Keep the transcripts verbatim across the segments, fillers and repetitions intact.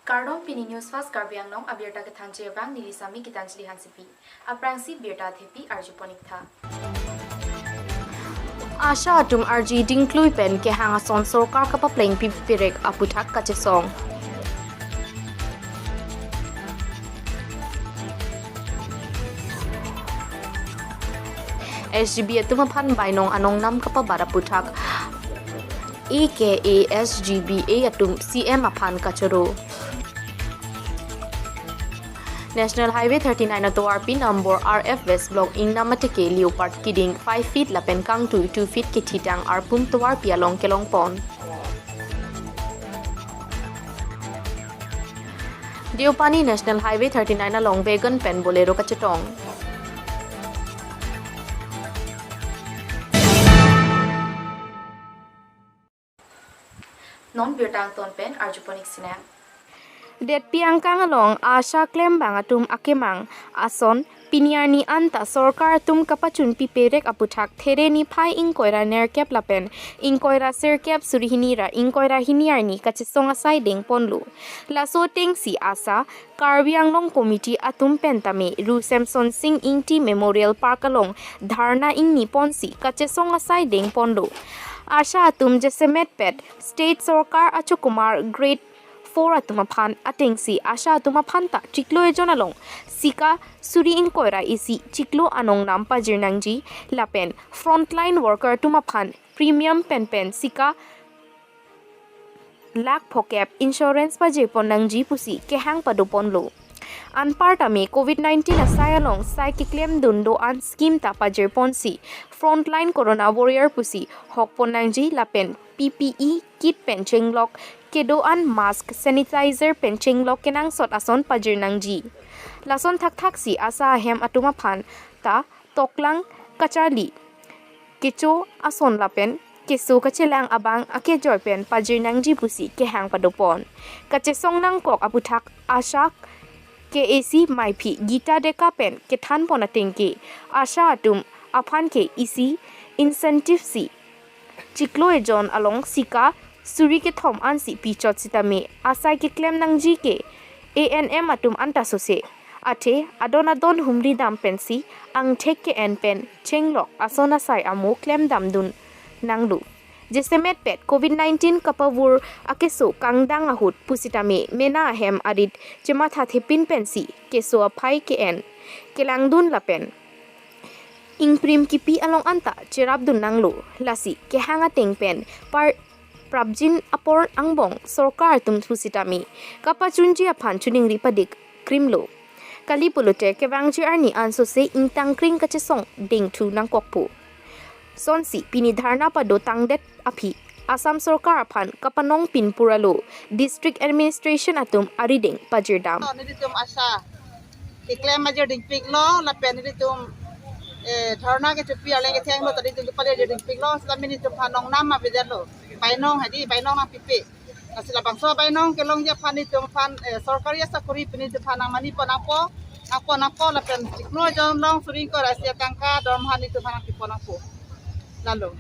Kardom, pini News Fast Karbi Anglong abirta kethanji abang neli Sami Gitanjali Hansepi. Aphrangsi birta thepi arjupon-iktha. ASHA atum arji dingklui pen kehang ason sorkar kapapleng piperek aputhak kachesong. S G B atum aphan bainong anong nam kapabat aputhak A K A S G B A atum C M aphan kachoro. National Highway thirty-nine atovarpi number R F West Block ingnam ateke leopard kiding five feet lapen kangtui two feet kethitang arpum tovarpi along kelongpon. Deopani National Highway thirty-nine along wagon pen Bolero kachetong. Non birta angton pen arjupon-ik sinang. Detpi angkang along ASHA klembang atum akemang ason pini arni anta sorkar atum kapachun piperek aputhak There niphai ingkoi ra nerkep lapen ingkoi ra sirkep suri hini ra ingkoi ra hini arni kachesong asai dengponlo. Laso atengsi ASHA Karbi Anglong Committee atum pen tame Ru Semson Sing Ingti Memorial Park along dharna ingniponsi kachesong asai dengponlo. ASHA atum jasemet pet State Sorkar achokomar grade four atum aphan atengsi ASHA atum aphan ta chiklo ejon along sika suri ingkoi ra isi chiklo anong nam pajir nangji lapen frontline worker atum aphan premium pen pen sika lakh phokep insurance pajirpon nangji pusi kehang padoponlo. Anparta me covid nineteen asai along sai keklemdun do-an scheme ta pajirponsi frontline corona warrior pusi hokpon nangji lapen P P E kit pen chenglok kedo-an mask, sanitizer pen chenglok kenangsot ason pajir nangji. Lason thakthaksi ASHA ahem atum aphan ta toklang kacharli kecho ason lapen keso kachelang abang akejoi pen pajir nangji pusi kehang padopon. Kachesong nangkok aputhak ASHA K A C maiphi Gita Deka pen kethanpon atengke ASHA atum aphan ke isi incentive si chiklo ejon along sika suri kethom ansi pichot sitame asai keklem nangji ke A N M atum anta sose. Athe adon adon humri dam pensi angthek ke-en pen chenglok ason asai amo klemdamdun nanglo. Jasemet pet covid nineteen kapavur akeso kangdang ahut pusitame mena ahem arit chematha thepin pensi keso aphai ke-en kelangdun lapen ingprim kipi along anta cherapdun nanglo. Lasi kehang ateng pen par prapjin apor angbong sorkar atum pusitame kapachunji aphan choningri padik krimlo. Kali pulote kevangji arni ansose ingtangkring kachesong dengthu nangkokpo. Sonsi pini dharna pado tangdet aphi Assam sorkar aphan kapanong pinpur alo district administration atum arideng pajirdam. Nelitum ASHA keklem ajir dingpiklo lapen nelitum, eh, dharna kechopi arleng kethenglo ta nelitum kepali ajir dingpiklo, seta nelitum aphan nongnam avedetlo. Bainong hadi bainong nangpipe. Lasi labangso bainong kelongji aphan nelitum aphan, eh, sorkari asakori pen nelitum aphan nangmanipon nangpo, nangpon nangpo lapen chiklo ejon along suri ingkoi ra isi atangka dormoha nelitum aphan nangpipon nangpo. Lalo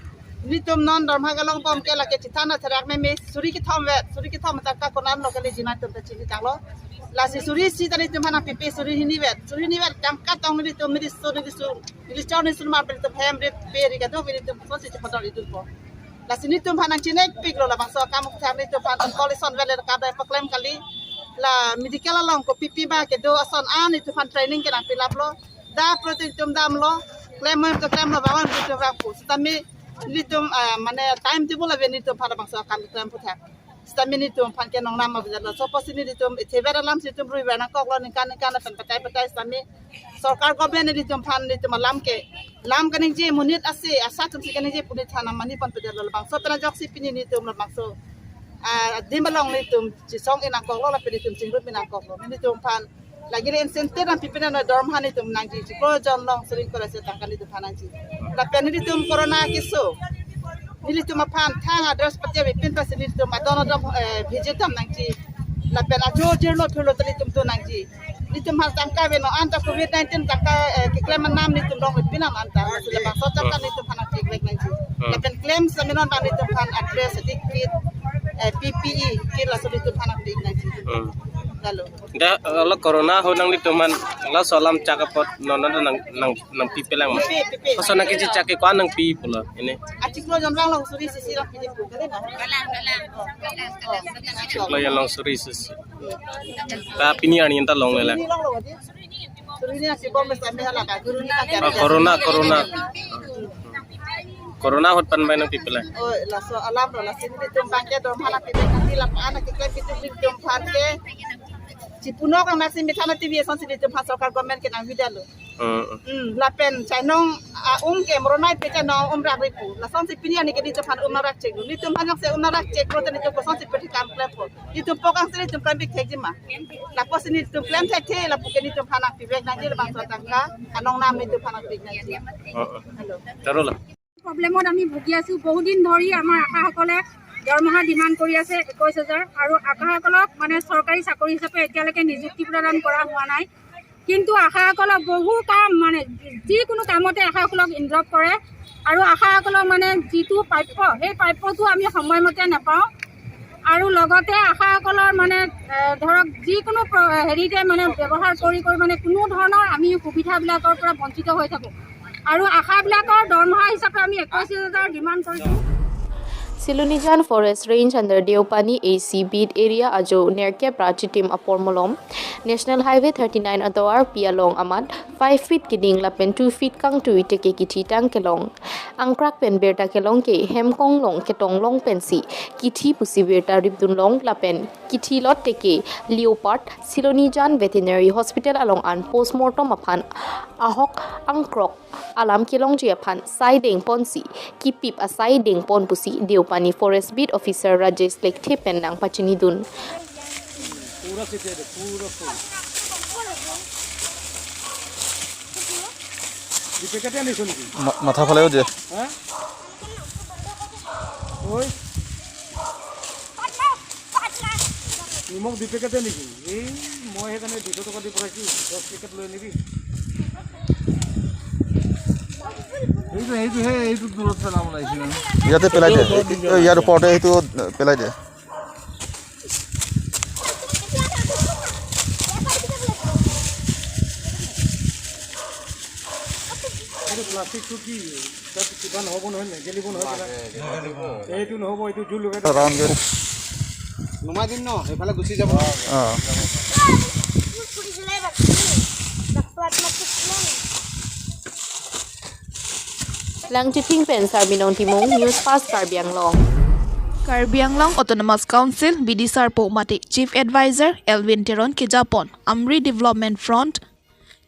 nelitum non dormoha kelongbom ke lake chethan atharak meme suri kethom vet, suri kethom atangka konatlo kali jima nelitum ta chinitanglo. Lasi suri isi ta nelitum aphan nangpipe suri hini vet, suri hini vet tangka tong nelitum neliso neliso nelichor nelisulmar pen nelitum hem rit pe ri kado pen nelitum sonsi chepador idunpo. Lasi nelitum aphan nangchinekpiklo labangso akam kethak nelitum aphan kol ison vet le kap dai paklem kali. La medical along kopipi ba kedo ason an nelitum aphan training kenangpilaplo. Daplo nelitum damlo. Klem mo nelitum klemlo, bang mo nelitum vangpo. Sitame nelitum, ah, mane time table ave nelitum aphan labangso akam klem aputhak. Sitame nelitum aphan ke nongnam avedetlo. Laso apotsi nelitum ithever alamsi nelitum ruiver nangkoklo ningkan ningkan lapen batai batai sitame sorkar government nelitum aphan nelitum alam ke lam kaningje monit ase ASHA atumsi kaningje pu nelitum aphan nangmanipon pedetlo labangso pen ajoksi pini nelitum labangso, ah, adim along nelitum chesong-ik nangkoklo lapen nelitum chingrum-ik nangkoklo. Nelitum aphan lagi le incentive nangpipe non dormoha nelitum nangji chiklo ejon along suri ingkoi ra isi atangka nelitum aphan nangji. Lapen nelitum corona keso nelitum aphan thang address pati avepin pensi nelitum adon adon, eh, visit dam nangji. Lapen ajo jirlo phirlo ta nelitum do nangji. Nelitum aphan tangka ave non anta covid nineteen tangka, eh, keklem anam nelitum rong avepin non anta. Lasi labangso tangka nelitum aphan nangpivek nangji. Hmm. Lapen klem sitame non bang nelitum aphan address adik kit, eh, P P E kit laso nelitum aphan nangpivek nangji. Hmm. Lalu. Dak, eh, lo corona ahut nanglitum aphan laso alam chak apot non non nang nang nangpipelang ma? Pipe, pipe. Koson nangkechechak ke ko-an nangpi pulo ini? Achiklo jomrang long suri sisi long piji pu kali na. Achiklo jomrang long suri sisi. Ta pini arni ta longle lang. Pini longlo di. Suri ni nasi bom besa me hala ka guru ni ka. Oh, corona, corona. Corona ahut pen bai nangpipelang. Oh, laso alam lo, lasi nelitum abang ke dorma nangpipelang, neli lapu-an nangkeklem, nelitum aphan ke chipunok nang nasi mithan T V asonsi nelitum aphan sorkar government ke nangvidetlo. Hmm. Hmm, lapen chainong, ah, um ke moronai pe chainong um rak ripu. Lasonsi pini arni ke nelitum aphan um nangrak cheklo. Nelitum aphan jongsi um nangrak cheklo te nelitum kosonsi pe kam klempo? Nelitum pokang si nelitum klem pik thekji ma? Lapusi nelitum klem thekthe, lapu ke nelitum aphan nangpivek nangji labangso atangka, anong nam nelitum aphan nangpivek nangji. Oh, oh. Hello. Tarulo. প্ৰব্লেমত আমি ভুগি আছো। বহুদিন ধৰি আমাৰ আশাসকলে দৰমহা ডিমাণ্ড কৰি আছে একৈশ হাজাৰ, আৰু আশাসকলক মানে চৰকাৰী চাকৰি হিচাপে এতিয়ালৈকে নিযুক্তি প্ৰদান কৰা হোৱা নাই। কিন্তু আশাসকলক বহু কাম, মানে যিকোনো কামতে আশাসকলক ইনভলভ কৰে, আৰু আশাসকলৰ মানে যিটো প্ৰাপ্য, সেই প্ৰাপ্যটো আমি সময়মতে নাপাওঁ। আৰু লগতে আশাসকলৰ মানে, এ, ধৰক যিকোনো প্ৰ-, হেৰিতে মানে ব্যৱহাৰ কৰি কৰি মানে কোনো ধৰণৰ আমি সুবিধাবিলাকৰ পৰা বঞ্চিত হৈ থাকোঁ। আৰু আশাবিলাকৰ দৰমহা হিচাপে আমি একৈশ হাজাৰ ডিমাণ্ড কৰিছোঁ। Silonijan Forest Range under Deopani A C beat area ajo nerkep ra chitim apor malom National Highway thirty-nine atovar pi along amat five feet keding lapen two feet kangtui teke kithi tang kelong. Angkrak pen birta kelong ke hemkong along ketong long pensi kithi pusi birta ripdun long lapen kithi lot teke leopard Silonijan Veterinary Hospital along an postmortem aphan ahok angkrok alam kelongji aphan sai dengponsi kipip asai dengpon pusi Deopani Forest Beat Officer Rajesh Lekthe pen nangpachinidun. পূৰা চিটিয়াই দে, পূৰা ফুল। দুই পেকেটে আনিছ নেকি? মা-, মাথা ফালেও দিয়ে। হা? ঐ। নিমখ দুই পেকেটে নেকি? এই মই সেইকাৰণে দুশ টকা দি পঠাইছোঁ, দহ পেকেট লৈ আনিবি। এইটো, এইটো, সেই, এইটো দূৰত পেলাব লাগিছিল। ইয়াতে পেলাই দে। এই, এই, ইয়াৰ ওপৰতে সেইটো পেলাই দে। এইটো প্লাষ্টিকটো কি? তাত কিবা নহ'ব নহয়, নেগেলিব নহয় কিবা? এইটো নহ'ব, এইটো জোল লগাই দিব। ৰাউণ্ড কৰি। নমাই দিম ন, এইফালে গুচি যাব। অ। Langchithing pen Sarbinong Timung, News Fast Karbi Anglong. Karbi Anglong Autonomous Council, B D Sarpo mate Chief Advisor Elwin Teron kejapon, Amri Development Front,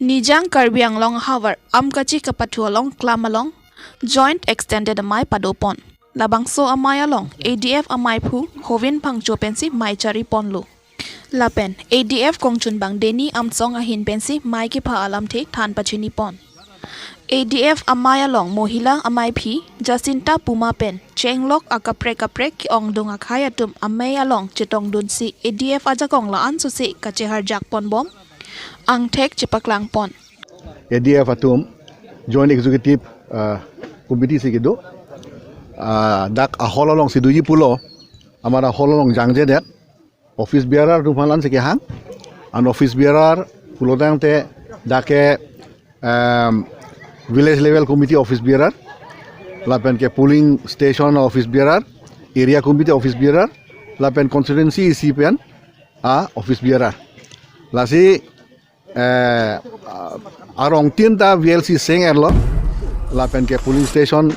Nijang Karbi Anglong ahavar, Amkachi kapathu along, Klam along, Joint Extended amei padopon. Labangso amei along, A D F ameiphu, Hovin Phangcho pensi mei chariponlo. Lapen, A D F kongchunbang Deni Amsong ahin pensi mei kepha alamthe than pachinipon. A D F amei along Mohila ameiphi, Jacinta Puma pen, chenglok akaprek kaprek ke-ongdung akhei atum amei along chetongdunsi A D F ajakong la-an sose kacheharjakponbom, angthek chepaklangpon. A D F atum Joint Executive, ah, Committee si kedo. Ah, dak a-hall alongsi doji pulo. Amar a-hall along jangjedet. Office bearer atum aphan la-an si kehang. An office bearer pulotangte dak ke, em, village level committee office bearer. Lapen ke polling station office bearer. Area committee office bearer. Lapen constituency A C pen a-office bearer. Lasi eh, arong tin ta V L C seng-etlo, lapen ke polling station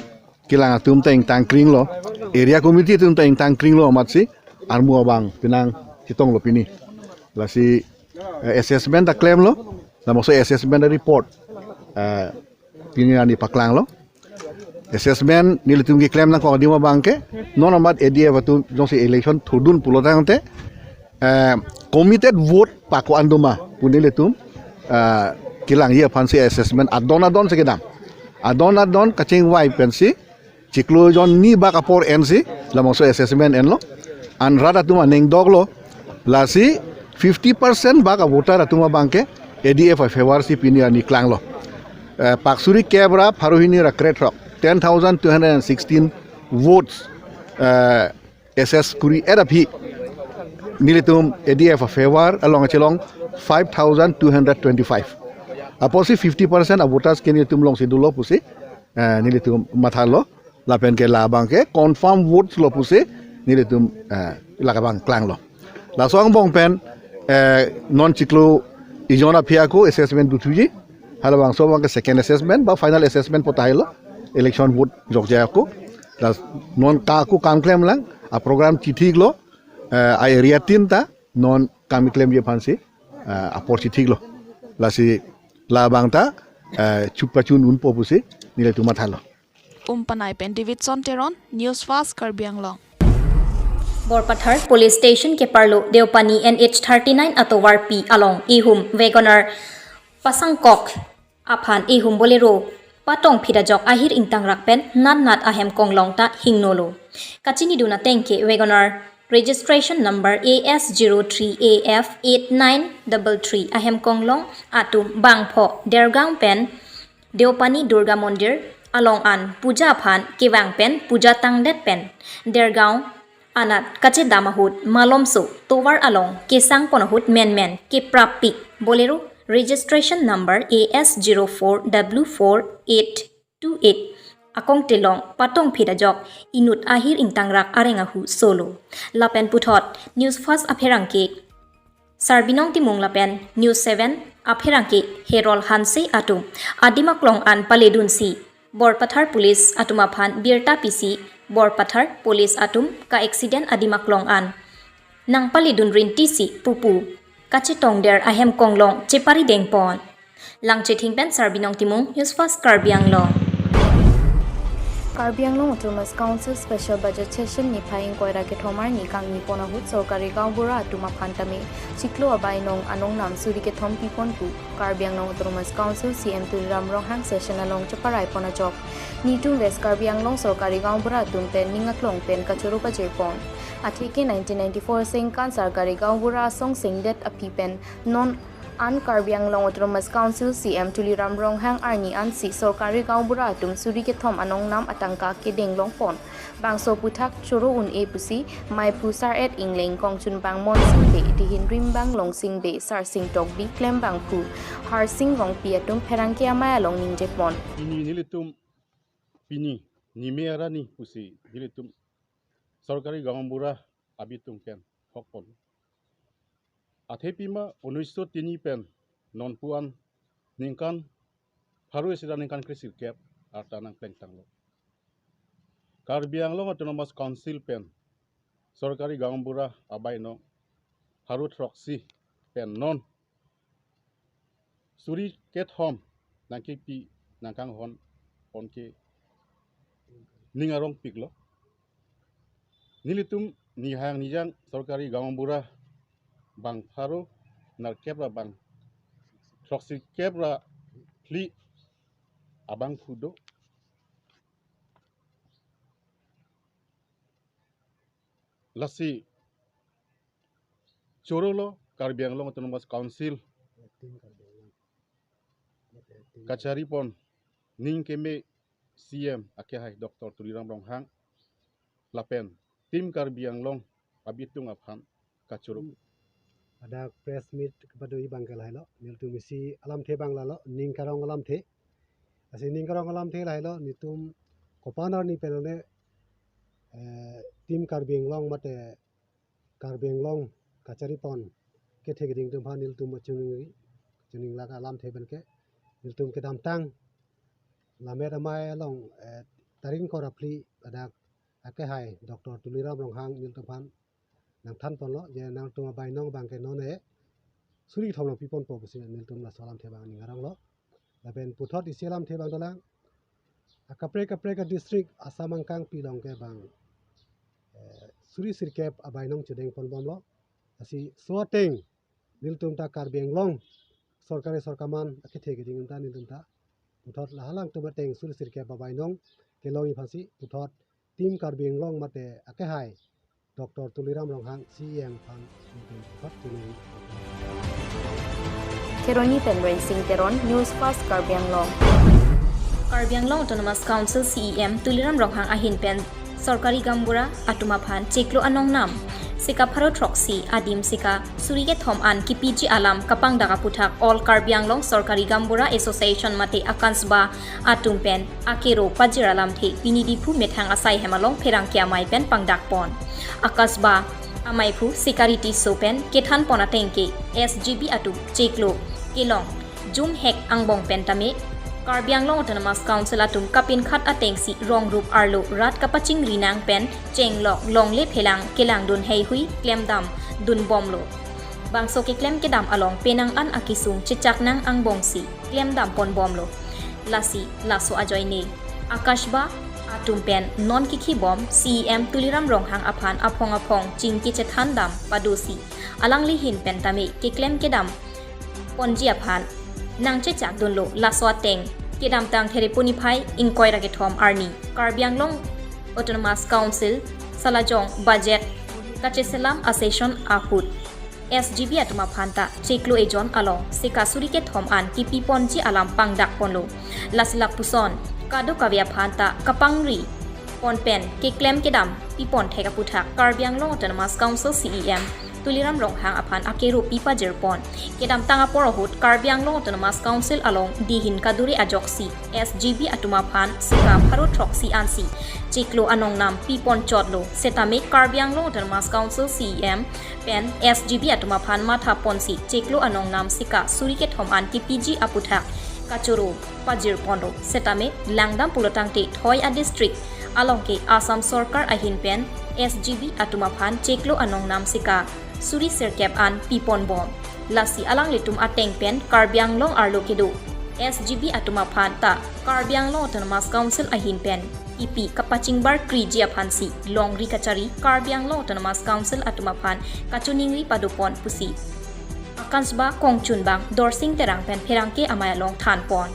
kelang atum ta ingtang kringlo, area committee atum ta ingtang kringlo amatsi armu abang penang chetonglo pini. Lasi, eh, assessment ta klemlo, labangso assessment report, eh, pini arni paklanglo. Assessment nelitum keklem nangkok adim abang ke, non amat A D F atum jongsi election thurdun pulotangte, eh, committed vote pa ko-an doma pu nelitum, eh, kelangji aphansi assessment adon adon si kedam. Adon adon kachingvai pensi, chiklo jon ni bak apor ensi, labangso assessment enlo. An rat atum aning doklo, lasi fifty percent bak a-voter atum abang ke A D F a-favor si pini arni klanglo. Eh, pak suri kep ra pharo hini ra krethrok, ten thousand two hundred and sixteen votes, eh, assess kuri-et aphi. Nelitum A D F a-favor along achelong five thousand two hundred twenty-five. Apotsi fifty percent a-voters ke nelitum alongsi dolo pusi, eh, nelitum mathalo. Lapen ke labang ke confirm votes lo pusi nelitum, eh, labang klanglo. Laso angbong pen, eh, non chiklo ijon aphi ako assessment dothuji. Halabangso abang ke second assessment ba final assessment pu tahai lo. Election vote jokja ako. Las non ka ako kam klemlang, a-program chithiklo, eh, a-area tin ta non kam klemji aphansi, eh, apor chithiklo. Lasi labang ta, eh, chupachun unpo pusi nelitum mathalo. Umpanai pen Davidson Teron, News Fast Karbi Anglong. Borpathar Police Station keparlo Deopani N H thirty-nine atovarpi along ihum WagonR pasangkok aphan ihum Bolero patongphit ajok ahir ingtangrak pen natnat ahem konglong ta hingnolo. Kachinidun ateng ke WagonR registration number A S zero three A F eight nine double three ahem konglong atum bangpho Dergaon pen Deopani Durga Mondir along an puja aphan kevang pen puja tangdet pen Dergaon anat kachedam ahut malomso tovar along kesangpon ahut menmen keprappik Bolero registration number A S zero four W four eight two eight akongte along patongphit ajok inut ahir ingtangrak areng ahu solo. Lapen puthot News Fast apherangke Sarbinong Timung lapen News seven apherangke Herol Hanse atum adim aklong an paledunsi Borpathar Police atum aphan birta pisi Borpathar Police atum ka-accident adim aklong an nangpaledun rintisi pupu kachetongder ahem konglong cheparidengpon. Langchething pen Sarbinong Timung, News Fast Karbi Anglong. Karbi Anglong Autonomous Council Special Budget Session niphai ingkoi ra kethom arni kangnipon ahut sorkari gaonbura atum aphan tame chiklo abainong anongnam suri kethom pipon pu Karbi Anglong Autonomous Council C M Tuliram Ronghang session along cheparaipon ajok. Nitum West Karbi Anglong sorkari gaonbura atum pen ning aklong pen kachoro pajirpon. Atheke nineteen ninety-four sengkan sorkari gaonbura asong sengdet aphi pen non an Karbi Anglong Autonomous Council C M Tuliram Ronghang arni ansi sorkari gaonbura atum suri kethom anongnam atangka kedeng longpon. Bangso aphuthak choro un-e pusi maiphu Sar-et Ingleng, Kongchunbang Monsingbe, Dihinrimbang Longsingbe, Sarsing Tokbi, Klembangphu Harsing Rongpi atum pherangke amei along ningjepon. Pini nelitum pini nime arani pusi nelitum sorkari gaonbura abitung pen hokpon. Athe pima unnish sho tini pen nonpu an ningkan pharo isi ra ningkan kre sirkep arta nangplengtanglo. Karbi Anglong Autonomous Council pen sorkari gaonbura abainong pharo throksi pen non suri kethom nangkepi nangkanghon ponke ning arongpiklo. Nelitum nihang nijang sorkari gaonbura bang pharo nerkep ra bang throksi kep ra phli abangphu do. Lasi chorolo Karbi Anglong Autonomous Council kacharipon ning keme C M akehai Doctor Tuliram Ronghang lapen Team Karbi Anglong abitung aphan kachoro. Ada press meet kepadoji abang ke lahailo, nelitum isi alamthe abang lalo, ning karong alamthe. Lasi ning karong alamthe lahailo, nelitum kopan arni pen lone, eh, Team Karbi Anglong mate Karbi Anglong kacharipon kethe keding atum aphan nelitum chuningri, chuninglak alamthe abang ke nelitum kedamtang Lammet Amei along, eh, tarik ingkoi ra phli adak akehai Doctor Tuliram Ronghang nelitum aphan nangthanponlo, je nangtum abainong abang ke non e suri kethom nangpiponpo pusi nelitum laso alamthe abang ning aronglo. Lapen puthot isi alamthe abang dolang. Akaprek kaprek a-district Assam angkangpi along ke bang, eh, suri sirkep abainong chedengponbomlo. Lasi laso ateng nelitum ta Karbi Anglong sorkari sorkaman akethe keding ta nelitum ta puthot lahalang atum ateng suri sirkep abainong kelongji aphansi puthot Team Karbi Anglong mate akehai Doctor Tuliram Ronghang C E M aphan nelitum puthot chini. Kheroni pen Rensing Teron, News Fast Karbi Anglong. Karbi Anglong Autonomous Council C E M Tuliram Ronghang ahin pen sorkari gaonbura atum aphan chiklo anongnam sika pharo throksi adim sika suri kethom an kipiji alam kapangdak aputhak All Karbi Anglong Sorkari Gaonbura Association mate Akansba atum pen akero pajir alamthe pini Diphu methang asai hem along pherangke amei pen pangdak pon. Akansba ameiphu Sikari Tisso pen kethan pon ateng ke S G B atum chiklo kelong jumhek angbong pen tame Karbi Anglong Autonomous Council atum kapinkhat atengsi rong rup arlo rat kapachingri nang pen chenglok longle phelang kelangdun heihui klemdam dunbomlo. Bangso keklem kedam along penang an akesung chechak nang angbongsi klemdam ponbomlo. Lasi laso ajoine Akansba atum pen non kikhibom C E M Tuliram Ronghang aphan aphong aphong chingki chethandam padosi alangli ahin pen tame keklem kedam ponji aphan nangchechak dunlo. Laso ateng kedamtang Thereponiphai ingkoi ra kethom arni Karbi Anglong Autonomous Council salajong budget kacheselam a-session ahut S G B atum aphan ta chiklo ejon along sika suri kethom an kipi ponji alam pangdak ponlo. Lasi lapuson kadokave aphan ta kapangri pon pen keklem kedam pipon thek aputhak Karbi Anglong Autonomous Council C E M Tuliram Ronghang aphan akero pi pajir pon. Kedamtang apor ahut Karbi Anglong Autonomous Council along dihin kaduri ajoksi S G B atum aphan sika pharo throksi ansi chiklo anong nam pipon chotlo. Setame Karbi Anglong Autonomous Council C E M pen S G B atum aphan matha ponsi chiklo anong nam sika suri kethom an kipiji aputhak kachoro pajir ponlo. Setame langdam pulotangte thoi a-district along ke Assam Sorkar ahin pen S G B atum aphan chiklo anong nam sika suri sirkep an piponbom. Lasi alanglitum ateng pen Karbi Anglong arlo kedo S G B atum aphan ta Karbi Anglong Autonomous Council ahin pen kipi kapachingbar kriji aphansi longri kachari Karbi Anglong Autonomous Council atum aphan kachiningri padopon pusi Akansba kongchunbang Dorsing Terang pen pherangke amei along thanpon.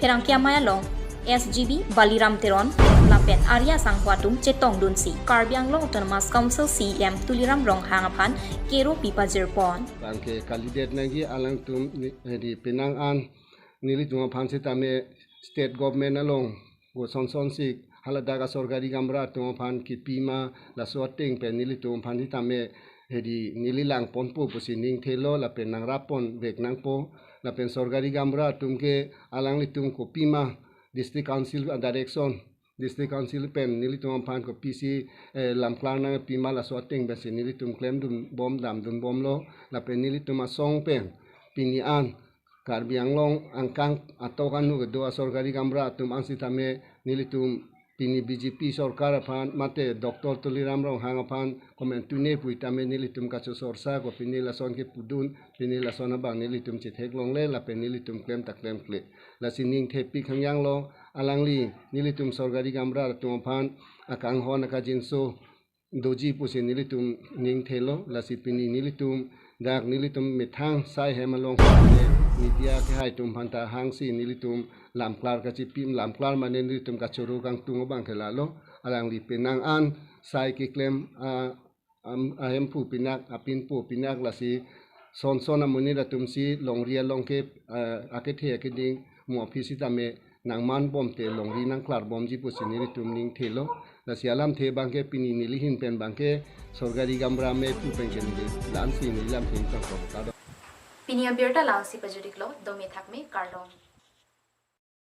Pherangke amei along S G B Baliram Teron lapen Arya Sangho atum chetongdunsi Karbi Anglong Autonomous Council C E M Tuliram Ronghang aphan kero pi pajir pon. Bangke kalidet nangji alangtum ni-, eh, di penang an nelitum aphan setame state government along go son son si haladak a-sorkari gaonbura atum aphan kipi ma laso ateng pen nelitum aphan setame hedi neli langponpo pusi ningthelo lapen nangrap ponvek nangpo lapen sorkari gaonbura atum ke alanglitum kopima district council a-direction, district council pen nelitum aphan kopisi, eh, lamklar nangpi ma laso ateng pensi nelitum klemdunbom damdunbomlo lapen nelitum asong pen pini an Karbi Anglong angkang atok anu kedo a-sorkari gaonbura atum an setame nelitum pini B J P sorkar aphan mate Doctor Tuliram Ronghang aphan komantu ne pu tame nelitum kachosorsa ko pini lason kepudun, pini lason abang nelitum chetheklongle lapen nelitum klem ta klemkle. Lasi ningthepik hangyanglo alangli nelitum sorkari gaonbura atum aphan akanghon akajinso doji pusi nelitum ningthelo. Lasi pini nelitum dak nelitum methang sai hem along media kehai atum aphan ta hangsi nelitum lamklar kachipi, lamklar mane nelitum kachoro kangtung abang ke lalo. Alangli penang an sai keklem, ah, am, ahemphu pinak, apinpo pinak lasi son son amonit atumsi longri along ke, ah, akethe akeding mo aphi setame nangmanbomte longri nangklarbomji pusi nelitum ningthelo. Lasi alamthe abangke pini neli ahin pen abangke sorkari gaonbura meiphu pen ke neli la-ansi neli lamthe ingtang kok kado. Pini abirta la-ansi pajut-iklo, dome thakme, kardom.